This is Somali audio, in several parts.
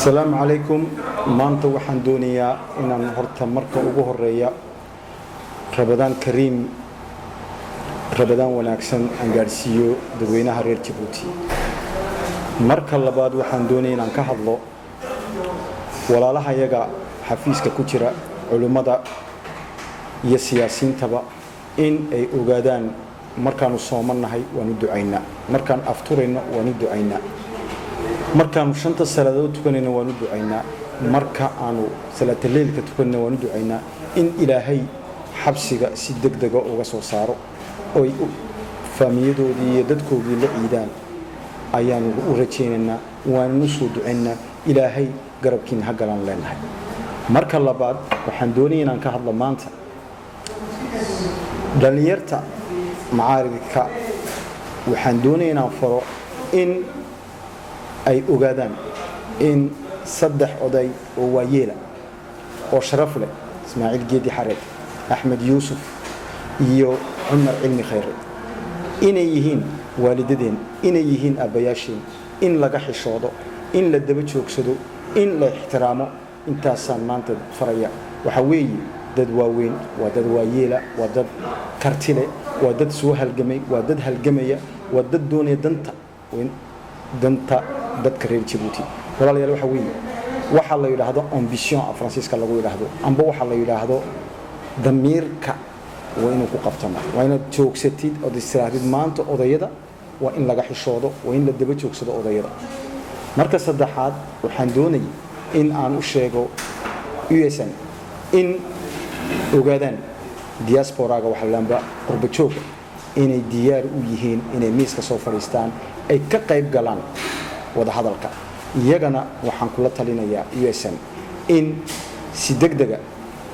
Asalaamu calaykum. Maanta waxaan doonayaa inaan horta marka ugu horeeya Ramadaan kariim, Ramadaan wanaagsan aan gaadhsiiyo dadweynaha reer Jabuuti. Marka labaad, waxaan doonaya inaan ka hadlo walaalahayaga xafiiska ku jira, culimmada iyo siyaasiyiintaba, in ay ogaadaan markaanu soomannahay waanu ducaynaa, markaan afturayno waanu ducaynaa, markaanu shanta salaadood tukanayna waanu ducaynaa, marka aanu salaataleylka tukanayna waanu ducaynaa, in Ilaahay xabsiga si deg dega uga soo saaro oy faamiyadoodii iyo dadkoodii la ciidaan ayaanu u rajaynaynaa, waananu soo ducaynaa. Ilaahay garabkiina ha galaan leenahay. Marka labaad, waxaan doonaya inaan ka hadlo maanta dhallinyarta macaaridka. Waxaan doonaya inaan faro in ay ogaadaan in saddex oday oo waayeela oo sharaf leh, Ismaaciil Geedi Xareed, Axmed Yuusuf iyo Cumar Cilmi Khayre, inay yihiin waalidadeen, inay yihiin aabbayaasheen, in laga xishoodo, in la daba joogsado, in la ixtiraamo. Intaasaan maanta faraya. Waxaa weeye dad waaweyn, waa dad waayeela, waa dad kartile, waa dad soo halgamay, waa dad halgamaya, waa dad doonaya danta dadka reer Jabuuti. Walaalayaal, waxa weeye waxaa la yidhaahdo ambition, af Faransiiska lagu yidhaahdo, amba waxaa la yidhaahdo damiirka waa inuu ku qabtamo. Waa inaad joogsatid ood istiraahdid maanta odayada waa in laga xishoodo, waa in la daba joogsado odayada. Marka saddexaad, waxaan doonayay in aan u sheego USN in ogaadaan diasporaga, waxalaanba qurba jooga, inay diyaar u yihiin inay miiska soo fadhiistaan, ay ka qayb galaan wadahadalka. Iyagana waxaan kula talinayaa USN in si deg dega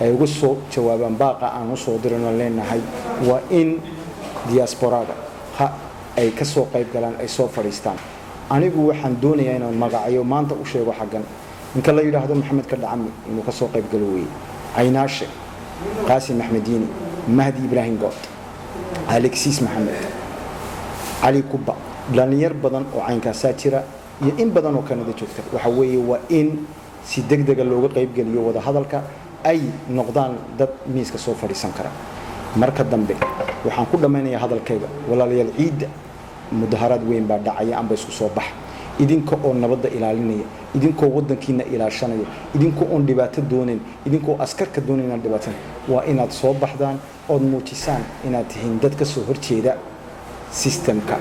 ay uga soo jawaabaan baaqa aan usoo dirano leenahay waa in diasporaga ha ay ka soo qayb galaan, ay soo fadhiistaan. Anigu waxaan doonayaa inaan magacyo maanta u sheego xaggan. Ninka la yidhaahdo Maxamed Ka Dhacami inuu ka soo qayb galo weeye, Caynaashe, Qaasim Axmediini, Mahdi Ibraahim God, Alexis Maxamed Cali Kuba, dhalinyar badan oo caynkaasaa jira iyo in badan oo Kanada joogta. Waxa weeye waa in si deg dega looga qaybgeliyo wadahadalka, ay noqdaan dad miiska soo fadhiisan kara. Marka dambe waxaan ku dhammaynayaa hadalkayga: walaalayaal, ciidda mudaharaad weyn baa dhacaya amba isku soo bax. Idinka oo nabadda ilaalinaya, idinkoo waddankiina ilaashanaya, idinkoo oon dhibaato doonayn, idinkoo askarka doonayn inaad dhibaatan, waa inaad soo baxdaan ood muujisaan inaad tihiin dad ka soo horjeeda systemka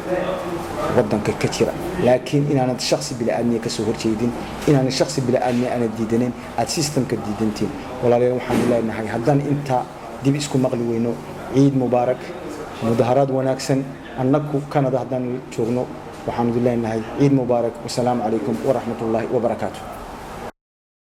waddanka ka jira, laakiin inaanad shaksi bini'aadmiya ka soo horjeedin, inaanad shaksi bini'aadmiya aanad diidanayn, aad systemka diidantiin. Walaalayaal, waxaan leenahay haddaan intaa dib isku maqli weyno, ciid mubaarak, mudaharaad wanaagsan. Annaku Canada haddaan joogno waxaanu idin leenahay ciid mubaarak. Wasalaamu calaykum waraxmat ullaahi wabarakaatu.